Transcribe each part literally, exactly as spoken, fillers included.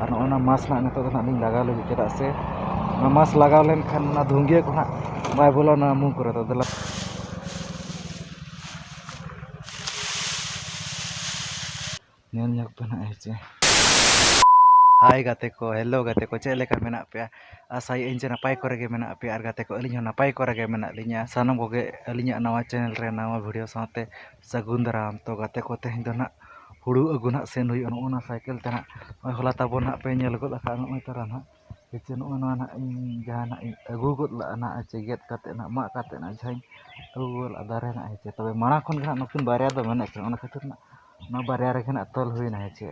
ᱟᱨ ᱱᱚᱜᱼᱚ ᱱᱟ ᱢᱟᱥᱠ ᱱᱟᱜ ᱱᱤᱛᱚᱜ ᱫᱚ ᱱᱟᱜ ᱞᱤᱧ ᱞᱟᱜᱟᱣ ᱞᱟᱹᱜᱤᱫ, ᱪᱮᱫᱟᱜ ᱥᱮ ᱚᱱᱟ ᱢᱟᱥᱠ ᱞᱟᱜᱟᱣ ᱞᱮᱱᱠᱷᱟᱱ ᱚᱱᱟ ᱫᱷᱩᱝᱜᱤᱭᱟᱹ ᱠᱚ ᱱᱟᱜ ᱵᱟᱭ ᱵᱚᱞᱚᱱᱟ ᱢᱩ ᱠᱚᱨᱮ ᱫᱚ᱾ ᱫᱮᱞᱟ᱾ ᱧᱮᱞ ᱧᱚᱜ ᱯᱮ ᱱᱟᱜ ᱦᱮᱸ ᱪᱮ᱾ ᱦᱟᱭ ᱜᱟᱛᱮ ᱠᱚ, ᱦᱮᱞᱳ ᱜᱟᱛᱮ ᱠᱚ, ᱪᱮᱫ ᱞᱮᱠᱟ ᱢᱮᱱᱟᱜ ᱯᱮᱭᱟ? ᱟᱥᱟᱭᱮᱫ ᱟᱹᱧ ᱡᱮ ᱱᱟᱯᱟᱭ ᱠᱚᱨᱮ ᱜᱮ ᱢᱮᱱᱟᱜ ᱯᱮᱭᱟ᱾ ᱟᱨ ᱜᱟᱛᱮ ᱠᱚ, ᱟᱹᱞᱤᱧ ᱦᱚᱸ ᱱᱟᱯᱟᱭ ᱠᱚᱨᱮ ᱜᱮ ᱢᱮᱱᱟᱜ ᱞᱤᱧᱟ᱾ ᱥᱟᱱᱟᱢ ᱠᱚᱜᱮ ᱟᱹᱞᱤᱧᱟᱜ ᱱᱟᱣᱟ ᱪᱮᱱᱮᱞ ᱨᱮ ᱱᱟᱣᱟ ᱵᱷᱤᱰᱤᱭᱳ ᱥᱟᱶᱛᱮ ᱥᱟᱹᱜᱩᱱ ᱫᱟᱨᱟᱢ᱾ ᱛᱚ ᱜᱟᱛᱮ ᱠᱚ, ᱛᱮᱦᱮᱧ ᱫᱚ ᱱᱟᱜ ᱦᱩᱲᱩ ᱟᱹᱜᱩ ᱱᱟᱜ ᱥᱮᱱ ᱦᱩᱭᱩᱜᱼᱟ᱾ ᱱᱚᱜᱼᱚ ᱱᱟ ᱥᱟᱭᱠᱮᱞ ᱛᱮ ᱱᱟᱜ ᱱᱚᱜᱼᱚᱭ ᱦᱚᱞᱟ ᱛᱟᱵᱚᱱ ᱱᱟᱜ ᱯᱮ ᱧᱮᱞ ᱜᱚᱫ ᱟᱠᱟᱫᱼᱟ, ᱱᱚᱜᱼᱚᱭ ᱛᱟᱨᱟ ᱱᱟᱜ ᱦᱮᱸ ᱪᱮ, ᱱᱚᱜᱼᱚᱭ ᱱᱚᱣᱟ ᱱᱟᱜ ᱤᱧ ᱡᱟᱦᱟᱸ ᱱᱟᱜ ᱤᱧ ᱟᱹᱜᱩ ᱜᱚᱫ ᱞᱟᱜᱼᱟ ᱱᱟᱜ ᱦᱮᱸ ᱪᱮ, ᱜᱮᱫ ᱠᱟᱛᱮ ᱱᱟᱜ, ᱢᱟᱜ ᱠᱟᱛᱮ ᱱᱟᱜ ᱡᱟᱦᱟᱸᱧ ᱟᱹᱜᱩ ᱜᱚᱫ ᱞᱟᱜᱼᱟ ᱫᱟᱨᱮ ᱱᱟᱜ ᱦᱮᱸ ᱪᱮ᱾ ᱛᱚᱵᱮ ᱢᱟᱲᱟᱝ ᱠᱷᱚᱱ ᱜᱮ ᱱᱟᱜ ᱱᱩᱠᱤᱱ ᱵᱟᱨᱭᱟ ᱫᱚ ᱢᱮᱱᱟᱜ ᱠᱤᱱᱟ, ᱚᱱᱟ ᱠᱷᱟᱹᱛᱤᱨ ᱱᱟᱜ ᱱᱚᱣᱟ ᱵᱟᱨᱭᱟ ᱨᱮᱜᱮ ᱱᱟᱜ ᱛᱚᱞ ᱦᱩᱭᱱᱟ ᱦᱮᱸ ᱪᱮ᱾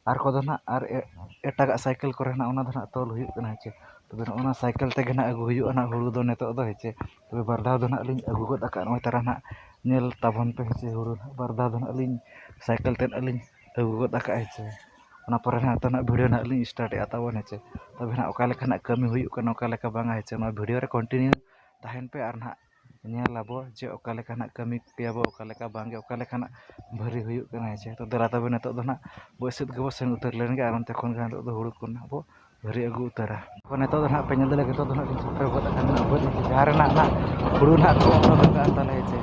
ᱟᱨ ᱠᱚᱫᱚ ᱱᱟᱜ ᱟᱨ ᱮ-, ᱮᱴᱟᱜᱟᱜ ᱥᱟᱭᱠᱮᱞ ᱠᱚᱨᱮ ᱱᱟᱜ ᱚᱱᱟ ᱫᱚ ᱱᱟᱜ ᱛᱚᱞ ᱦᱩᱭᱩᱜ ᱠᱟᱱᱟ ᱦᱮᱸ ᱪᱮ᱾ ᱛᱚᱵᱮ ᱱᱚᱜᱼᱚ ᱱᱟ ᱥᱟᱭᱠᱮᱞ ᱛᱮᱜᱮ ᱱᱟᱜ ᱟᱹᱜᱩ ᱦᱩᱭᱩᱜᱼᱟ ᱱᱟᱜ ᱦᱩᱲᱩ ᱫᱚ ᱱᱤᱛᱚᱜ ᱫᱚ ᱦᱮᱸ ᱪᱮ᱾ ᱛᱚᱵᱮ ᱵᱟᱨ ᱫᱷᱟᱣ ᱫᱚ ᱱᱟᱜ ᱞᱤᱧ ᱟᱹᱜᱩ ᱜᱚᱫ ᱟᱠᱟᱫ, ᱱᱚᱜᱼᱚᱭ ᱛᱟᱨᱟ ᱱᱟᱜ ᱧᱮᱞ ᱛᱟᱵᱚᱱ ᱯᱮ ᱦᱮᱸ ᱪᱮ᱾ ᱦᱩᱲᱩ ᱱᱟᱜ ᱵᱟᱨ ᱫᱷᱟᱣ ᱫᱚ ᱱᱟᱜ ᱞᱤᱧ ᱥᱟᱭᱠᱮᱞ ᱛᱮ ᱱᱟᱜ ᱞᱤᱧ ᱟᱹᱜᱩ ᱜᱚᱫ ᱟᱠᱟᱫ ᱦᱮᱸ ᱪᱮ᱾ ᱚᱱᱟ ᱯᱚᱨᱮ ᱱᱟᱜ ᱛᱚ ᱱᱟᱜ ᱵᱷᱤᱰᱤᱭᱳ ᱱᱟᱜ ᱞᱤᱧ ᱥᱴᱟᱨᱴᱮᱜᱼᱟ ᱛᱟᱵᱚᱱ ᱦᱮᱸ ᱪᱮ᱾ ᱛᱚᱵᱮ ᱱᱟᱜ ᱚᱠᱟ ᱞᱮᱠᱟ ᱱᱟᱜ ᱠᱟᱹᱢᱤ ᱦᱩᱭᱩᱜ ᱠᱟᱱᱟ, ᱚᱠᱟ ᱞᱮᱠᱟ ᱵᱟᱝᱟ ᱦᱮᱸ ᱪᱮ, ᱱᱚᱣᱟ ᱵᱷᱤᱰᱤᱭᱳ ᱨᱮ ᱠᱚᱱᱴᱤᱱᱤᱭᱩ ᱛᱟᱦᱮᱱ ᱯᱮ᱾ ᱟᱨ ᱱᱟᱜ ᱧᱮᱞ ᱟᱵᱚ ᱡᱮ ᱚᱠᱟ ᱞᱮᱠᱟ ᱱᱟᱜ ᱠᱟᱹᱢᱤ ᱠᱮᱭᱟᱵᱚ, ᱚᱠᱟ ᱞᱮᱠᱟ ᱵᱟᱝᱜᱮ, ᱚᱠᱟ ᱞᱮᱠᱟ ᱱᱟᱜ ᱵᱷᱟᱹᱨᱤ ᱦᱩᱭᱩᱜ ᱠᱟᱱᱟ ᱦᱮᱸ ᱪᱮ᱾ ᱛᱚ ᱫᱮᱞᱟ ᱛᱚᱵᱮ ᱱᱤᱛᱚᱜ ᱫᱚ ᱱᱟᱜ ᱵᱟᱹᱫᱽ ᱥᱮᱫ ᱜᱮᱵᱚ ᱥᱮᱱ ᱩᱛᱟᱹᱨ ᱞᱮᱱ ᱜᱮ, ᱟᱨ ᱚᱱᱛᱮ ᱠᱷᱚᱱ ᱜᱮ ᱱᱤᱛᱚᱜ ᱫᱚ ᱦᱩᱲᱩ ᱠᱚ ᱱᱟᱜ ᱵᱚ ᱵᱷᱟᱹᱨᱤ ᱟᱹᱜᱩ ᱩᱛᱟᱹᱨᱟ᱾ ᱛᱚ ᱱᱤᱛᱚᱜ ᱫᱚ ᱱᱟᱜ ᱯᱮ ᱧᱮᱞ ᱫᱟᱲᱮᱭᱟᱜ, ᱱᱤᱛᱚᱜ ᱫᱚ ᱱᱟᱜ ᱞᱤᱧ ᱥᱮᱴᱮᱨ ᱜᱚᱫ ᱟᱠᱟᱱᱟ ᱱᱟᱜ ᱵᱟᱹᱫᱽ ᱦᱮᱸ ᱪᱮ, ᱡᱟᱦᱟᱸ ᱨᱮ ᱱᱟᱜ ᱱᱟᱜ ᱦᱩᱲᱩ ᱱᱟᱜ ᱠᱚ ᱚᱰᱚᱠ ᱟᱠᱟᱫᱼᱟ ᱛᱟᱞᱮ ᱦᱮᱸ ᱪᱮ᱾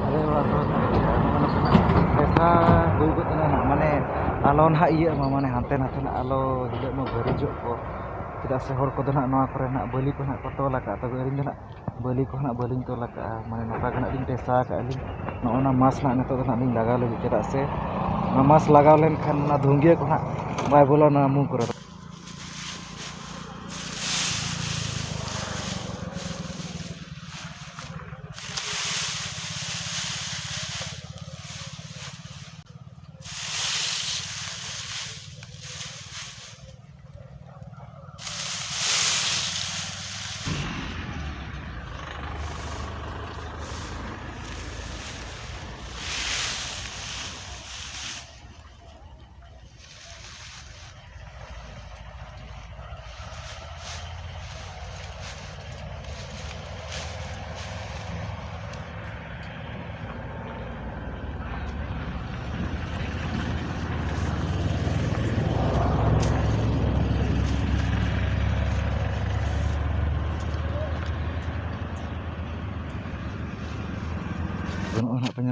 ᱟᱞᱮ ᱚᱲᱟᱜ ᱦᱚᱲ ᱱᱟᱜ ᱱᱚᱜᱼᱚ ᱱᱚᱝᱠᱟ ᱱᱟᱜ ᱯᱚᱭᱥᱟ ᱦᱩᱭ ᱜᱚᱫ ᱮᱱᱟ ᱱᱟᱜ, ᱢᱟᱱᱮ ᱟᱞᱚ ᱱᱟᱜ ᱤᱭᱟᱹᱜ ᱢᱟ, ᱢᱟᱱᱮ ᱦᱟᱱᱛᱮ ᱱᱟᱛᱮ ᱱᱟᱜ ᱟᱞᱚ ᱦᱤᱞᱟᱹᱜ ᱢᱟ ᱵᱷᱟᱹᱨᱤᱡᱚᱜ ᱠᱚ, ᱪᱮᱫᱟᱜ ᱥᱮ ᱦᱚᱲ ᱠᱚᱫᱚ ᱱᱟᱜ ᱱᱚᱣᱟ ᱠᱚᱨᱮ ᱱᱟᱜ ᱵᱟᱹᱞᱤ ᱠᱚ ᱱᱟᱜ ᱠᱚ ᱛᱚᱞ ᱟᱠᱟᱫᱼᱟ᱾ ᱛᱚᱵᱮ ᱟᱹᱞᱤᱧ ᱫᱚ ᱱᱟᱜ ᱵᱟᱹᱞᱤ ᱠᱚ ᱱᱟᱜ ᱵᱟᱹᱞᱤᱧ ᱛᱚᱞ ᱟᱠᱟᱫᱼᱟ, ᱢᱟᱱᱮ ᱱᱚᱝᱠᱟ ᱜᱮ ᱱᱟᱜ ᱞᱤᱧ ᱴᱮᱥᱟ ᱟᱠᱟᱫᱼᱟ ᱞᱤᱧ᱾ ᱱᱚᱜᱼᱚ ᱱᱟ ᱢᱟᱥᱠ ᱱᱟᱜ ᱱᱤᱛᱚᱜ ᱫᱚ ᱱᱟᱜ ᱞᱤᱧ ᱞᱟᱜᱟᱣ ᱞᱟᱹᱜᱤᱫ, ᱪᱮᱫᱟᱜ ᱥᱮ ᱚᱱᱟ ᱢᱟᱥᱠ ᱞᱟᱜᱟᱣ ᱞᱮᱱᱠᱷᱟᱱ ᱚᱱᱟ ᱫᱷᱩᱝᱜᱤᱭᱟᱹ ᱠᱚ ᱱᱟᱜ ᱵᱟᱭ ᱵᱚᱞᱚᱱᱟ ᱢᱩ ᱠᱚᱨᱮ ᱫᱚ᱾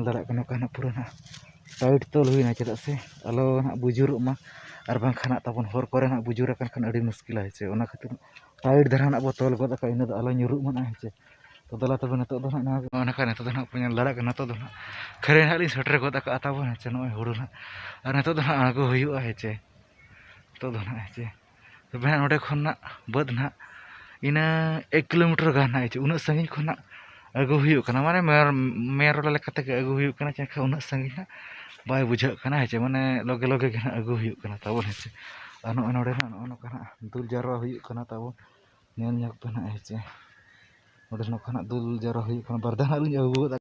ᱫᱟᱲᱮᱭᱟᱜ ᱠᱟᱱᱟ, ᱚᱠᱟ ᱱᱟᱜ ᱯᱩᱨᱟᱹ ᱱᱟᱜ ᱴᱟᱭᱤᱴ ᱛᱚᱞ ᱦᱩᱭᱱᱟ, ᱪᱮᱫᱟᱜ ᱥᱮ ᱟᱞᱚ ᱱᱟᱜ ᱵᱩᱡᱩᱨᱚᱜ ᱢᱟ, ᱟᱨ ᱵᱟᱝᱠᱷᱟᱱ ᱱᱟᱜ ᱛᱟᱵᱚᱱ ᱦᱚᱨ ᱠᱚᱨᱮ ᱱᱟᱜ ᱵᱩᱡᱩᱨ ᱟᱠᱟᱱ ᱠᱷᱟᱱ ᱟᱹᱰᱤ ᱢᱩᱥᱠᱤᱞᱟ, ᱦᱮᱸ ᱥᱮ᱾ ᱚᱱᱟ ᱠᱷᱟᱹᱛᱤᱨ ᱴᱟᱭᱤᱴ ᱫᱷᱟᱨᱟ ᱱᱟᱜ ᱵᱚ ᱛᱚᱞ ᱜᱚᱫ ᱟᱠᱟᱫ, ᱤᱱᱟᱹ ᱫᱚ ᱟᱞᱚ ᱧᱩᱨᱩᱜ ᱢᱟ ᱱᱟᱜ, ᱦᱮᱸ ᱪᱮ᱾ ᱛᱚ ᱫᱮᱞᱟ ᱛᱚᱵᱮ ᱱᱤᱛᱚᱜ ᱫᱚ ᱱᱟᱜ ᱱᱚᱣᱟ ᱱᱚᱜᱼᱚ ᱱᱚᱝᱠᱟ ᱱᱤᱛᱚᱜ ᱫᱚ ᱱᱟᱜ ᱯᱮ ᱧᱮᱞ ᱫᱟᱲᱮᱭᱟᱜ ᱠᱟᱱᱟ, ᱱᱤᱛᱚᱜ ᱫᱚ ᱱᱟᱜ ᱠᱷᱟᱹᱨᱟᱹᱭ ᱱᱟᱜ ᱞᱤᱧ ᱥᱮᱴᱮᱨ ᱜᱚᱫ ᱟᱠᱟᱫᱼᱟ ᱛᱟᱵᱚᱱ, ᱦᱮᱸ ᱪᱮ, ᱱᱚᱜᱼᱚᱭ ᱦᱩᱲᱩ ᱱᱟᱜ᱾ ᱟᱨ ᱱᱤᱛᱚᱜ ᱫᱚ ᱱᱟᱜ ᱟᱬᱜᱚ ᱦᱩᱭᱩᱜᱼᱟ, ᱦᱮᱸ ᱪᱮ᱾ ᱱᱤᱛᱚᱜ ᱫᱚ ᱱᱟᱜ, ᱦᱮᱸ ᱪᱮ᱾ ᱛᱚᱵᱮ ᱦᱟᱸᱜ ᱱᱚᱸᱰᱮ ᱠᱷᱚᱱ ᱱᱟᱜ ᱵᱟᱹᱫᱽ ᱱᱟᱜ ᱤᱱᱟᱹ ᱮᱠ ᱠᱤᱞᱳᱢᱤᱴᱟᱨ ᱜᱟᱱ ᱱᱟᱜ, ᱦᱮᱸ ᱪᱮ, ᱩᱱᱟᱹᱜ ᱥᱟᱺᱜᱤᱧ ᱠᱷᱚᱱ ᱱᱟᱜ ᱟᱹᱜᱩ ᱦᱩᱭᱩᱜ ᱠᱟᱱᱟ, ᱢᱟᱱᱮ ᱢᱮᱱ ᱨᱳᱰ ᱞᱮᱠᱟ ᱛᱮᱜᱮ ᱟᱹᱜᱩ ᱦᱩᱭᱩᱜ ᱠᱟᱱᱟ, ᱪᱮ ᱮᱱᱠᱷᱟᱱ ᱩᱱᱟᱹᱜ ᱥᱟᱺᱜᱤᱧ ᱱᱟᱜ ᱵᱟᱭ ᱵᱩᱡᱷᱟᱹᱜ ᱠᱟᱱᱟ, ᱦᱮᱸ ᱪᱮ, ᱢᱟᱱᱮ ᱞᱚᱜᱮ ᱞᱚᱜᱮ ᱜᱮ ᱱᱟᱜ ᱟᱹᱜᱩ ᱦᱩᱭᱩᱜ ᱠᱟᱱᱟ ᱛᱟᱵᱚᱱ, ᱦᱮᱸ ᱪᱮ᱾ ᱟᱨ ᱱᱚᱜᱼᱚᱭ ᱱᱚᱸᱰᱮ ᱱᱟᱜ ᱱᱚᱜᱼᱚ ᱱᱚᱝᱠᱟ ᱱᱟᱜ ᱫᱩᱞ ᱡᱟᱣᱨᱟ ᱦᱩᱭᱩᱜ ᱠᱟᱱᱟ ᱛᱟᱵᱚᱱ, ᱧᱮᱞ ᱧᱚᱜ ᱯᱮ ᱱᱟᱜ, ᱦᱮᱸ ᱪᱮ᱾ ᱱᱚᱸᱰᱮ ᱱᱚᱝᱠᱟ ᱱᱟᱜ ᱫᱩᱞ ᱡᱟᱣᱨᱟ ᱦᱩᱭᱩᱜ ᱠᱟᱱᱟ, ᱵᱟᱨ ᱫᱷᱟᱣ ᱱᱟᱜ ᱞᱤᱧ ᱟᱹᱜᱩ ᱜᱚᱫ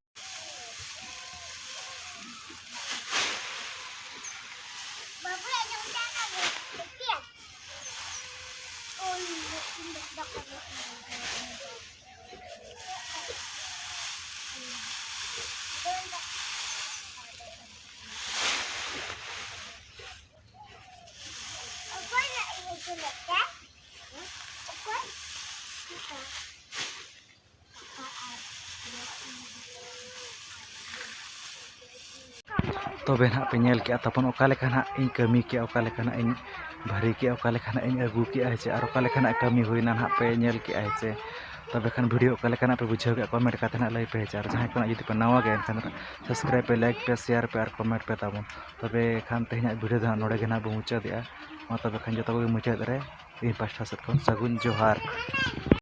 ᱛᱚᱵᱮ ᱱᱟᱦᱟᱜ ᱯᱮ ᱧᱮᱞ ᱠᱮᱜᱼᱟ ᱛᱟᱵᱚᱱ ᱚᱠᱟ ᱞᱮᱠᱟ ᱱᱟᱦᱟᱜ ᱤᱧ ᱠᱟᱹᱢᱤ ᱠᱮᱜᱼᱟ, ᱚᱠᱟ ᱞᱮᱠᱟ ᱱᱟᱦᱟᱜ ᱤᱧ ᱵᱷᱟᱹᱨᱤ ᱠᱮᱜᱼᱟ, ᱚᱠᱟ ᱞᱮᱠᱟ ᱱᱟᱦᱟᱜ ᱤᱧ ᱟᱹᱜᱩ ᱠᱮᱜᱼᱟ, ᱦᱮᱸ ᱪᱮ, ᱟᱨ ᱚᱠᱟ ᱞᱮᱠᱟ ᱱᱟᱦᱟᱜ ᱠᱟᱹᱢᱤ ᱦᱩᱭᱱᱟ ᱱᱟᱦᱟᱜ ᱯᱮ ᱧᱮᱞ ᱠᱮᱜᱼᱟ, ᱦᱮᱸ ᱪᱮ᱾ ᱛᱚᱵᱮ ᱠᱷᱟᱱ video ᱚᱠᱟ ᱞᱮᱠᱟᱱᱟᱜ ᱯᱮ ᱵᱩᱡᱷᱟᱹᱣ ᱠᱮᱜᱼᱟ comment ᱠᱟᱛᱮ ᱱᱟᱦᱟᱜ ᱞᱟᱹᱭ ᱯᱮ, ᱦᱮᱸ ᱪᱮ᱾ ᱟᱨ ᱡᱟᱦᱟᱸᱭ ᱠᱚ ᱱᱟᱦᱟᱜ ᱡᱩᱫᱤ ᱯᱮ ᱱᱟᱣᱟ ᱜᱮᱭᱟ ᱮᱱᱠᱷᱟᱱ subscribe ᱯᱮ, like ᱯᱮ, share ᱯᱮ ᱟᱨ comment ᱯᱮ ᱛᱟᱵᱚᱱ᱾ ᱛᱚᱵᱮ ᱠᱷᱟᱱ ᱛᱮᱦᱮᱧᱟᱜ video ᱫᱚ ᱱᱟᱦᱟᱜ ᱱᱚᱰᱮ ᱜᱮ ᱱᱟᱦᱟᱜ ᱵᱚᱱ ᱢᱩᱪᱟᱹᱫᱮᱜᱼᱟ᱾ ᱢᱟ ᱛᱚᱵᱮ ᱠᱷᱟᱱ ᱡᱚᱛᱚ ᱠᱚᱜᱮ ᱢᱩᱪᱟᱹᱫ ᱨᱮ ᱤᱧ ᱯᱟᱥᱴᱟ ᱥᱮᱫ ᱠᱷᱚᱱ ᱥᱟᱹᱜᱩᱱ ᱡᱚᱦᱟᱨ᱾